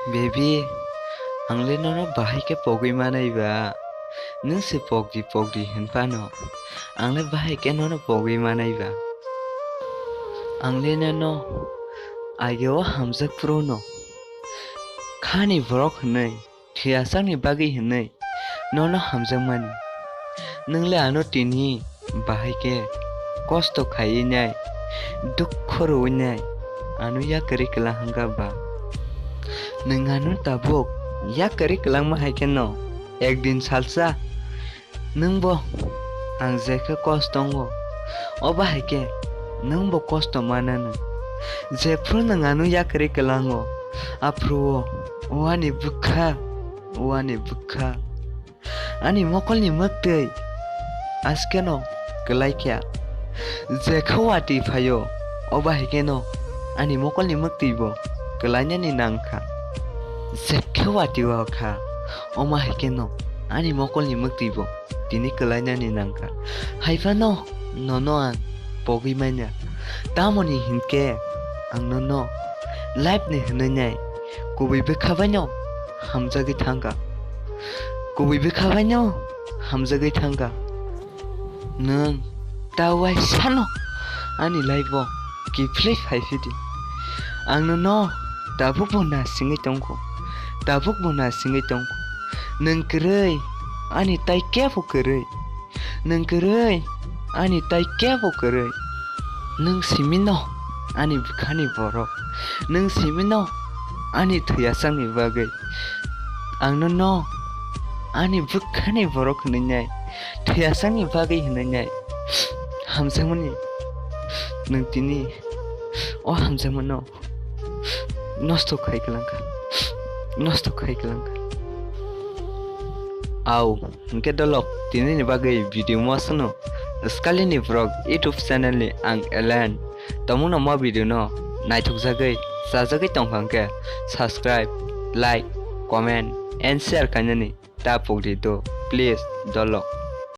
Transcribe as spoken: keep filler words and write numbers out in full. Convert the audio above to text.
Baby, ang le nono bahai khe pogwi manai ba. Nwng se pokdi pokdi hwn phano, ang le bahai khe nono pogwi manai ba. Ang le nono age o hamjak phuru no, khani borok hwnwi, thwiyasakni bagwi hwnwi nono hamjakmani. Nwng le ano tini bahai khe kosto khaiwi nai, dukhu rwui nai, ano yakarwi kwlang hwnkha ba? Nwng ano tabuk yakarwi kwlangma hai kheno ekdin salsa nwngbo ang je khe kosto wngo, o bahai khe nwngbo kosto mananw. Jephru nwng ano yakarwi kwlango, aphuru o, o ani bwkha, o ani bwkha. Ani mokolni mwktwi askeno kwlai kha. Jekhe watwi phaio, o bahai kheno ani mokolni mwktwibo kwlainani nang kha. Jekhe watwi o kha, o bahai kheno ani mokolni mwktwibo tini kwlainani nang kha. Hai phano nono ang pogwi manya. Tamoni hinkhe ang nono life ni hwnwi nai kubui bwkha baino hamjagwi thangkha. Kubui bwkha baino hamjagwi thangkha. Nwng ta waisano ani life o kiphilwi phaiphidi. Ang nono tabukbo nasingwi tongkho, tabukbo nasingwi tongkho. Nwng kwrwi, ani tai kebo kwrwi. Nwng kwrwi, ani tai kebo kwrwi. Nwng simino ani bwkhani borok. Nwng simino ani thwiyasakni bagwi. Ang nono ani bwkhani borok hwnwi nai, thwiyasakni bagwi hwnwi nai. Hamjakmani nwng tini o hamjakmano nosto khai kwlangkha, nosto khai kwlangkha. Au, hwnkhe dolok, tinini bagwi video mo aswkno. Swkalini vlog YouTube channel ni ang Elen. Tongmungno mo video no naithokjagwi, chajagwi tongkha hwnkhe subscribe, like, comment and share khainani ta pukdi do, please, dolok.